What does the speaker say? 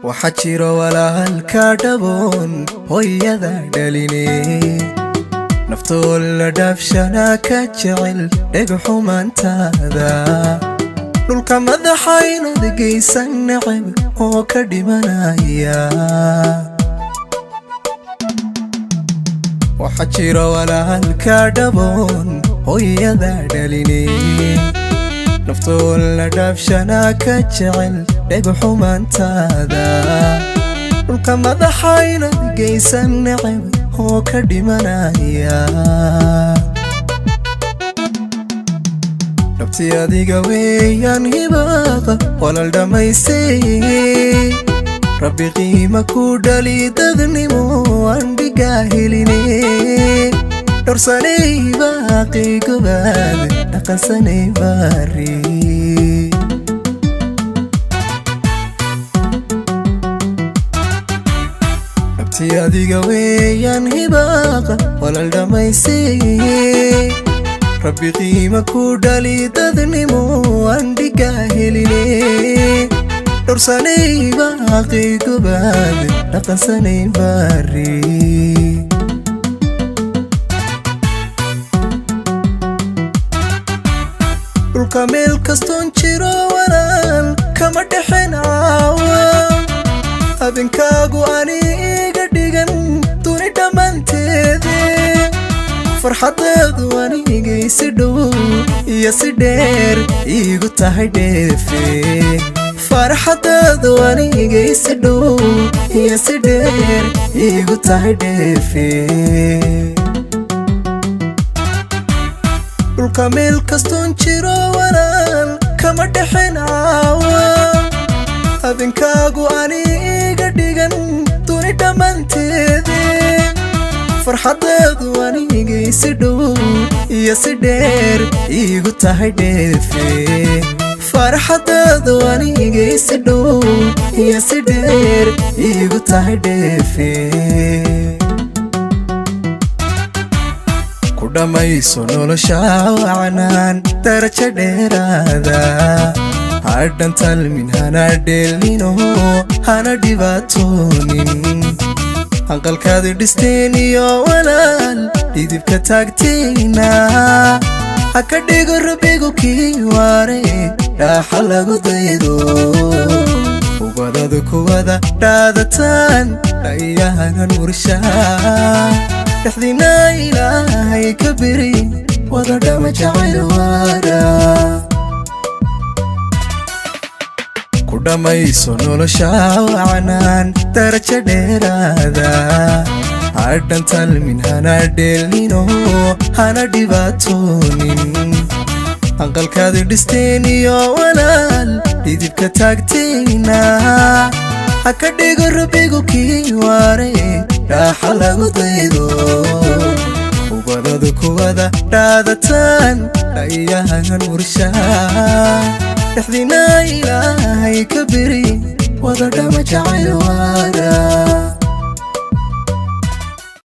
Waxaa jiro walaalka dhaboon hooyada dhaline, naftoo la dhaafshanaa ka jecel dheg xumaantaada. Dhulka madaxa inaad geysan neceb oo ka dhimanaya. Waxaa jiro walaalka dhaboon hooyada dhaline, naftoo la dhaafshanaa ka jecel dheg xumaantaada. Dhulka madaxa inaad geysan neceb oo ka dhimanaya. Dhabti adiga weeyaan hibaaqa walal dhammaystay, Rabbi qiima ku dhali, dadnimo aan dhigaa heline. Dhowrsanay baaqi gobaad, dhaqansanay baari. Dhabti adiga weeyaan hibaaqa walal dhammaystay, Rabbi qiima ku dhali, dadnimo aan dhigaa heline. Dhowrsanay baaqi gobaad, dhaqansanay baari. Dhulka meel kastoon jiro walaal kama dhexen caawa, habenkaagu ani iga dhigan duni dhammaanteede. Farxaddeedu anigay si dhow iyo si dheer iigu tahay dheefe. Farxaddeedu anigay si dhow iyo si dheer iigu tahay dheefe. Dhulka meel kastoon jiro walaal kama dhexen caawa, habenkaagu ani iga dhigan duni dhammaanteede. Farxaddeedu anigay si dhow iyo si dheer iigu tahay dheefe. Farxaddeedu anigay si dhow iyo si dheer iigu tahay dheefe. Ku dhammayso nolosha wacnaan darajo dheeraada, hadhan talmin hana dheelino hana dhibaatoonin. Hanqalkaadi dhisteen iyo walaal dhidibka taagtiina, ha ka dhigo Rabbigu kii waare dhaaxa lagu daydo. Ubadadu kuwada dhaadataan dhayahana nurshaa, dhexdiina Ilaahay ka beri wada dhama jacayl waara. Ku dhammayso nolosha wacnaan darajo dheeraada, hadhan talmin hana dheelino hana dhibaatoonin. Hanqalkaadi dhisteen iyo walaal dhidibka taagtiina, ha ka dhigo Rabbigu kii waare dhaaxa lagu daydo. Ubadadu kuwada dhaadataan dhayahana nurshaa, dhexdiina Ilaahay ka beri wada dhama jacayl waara.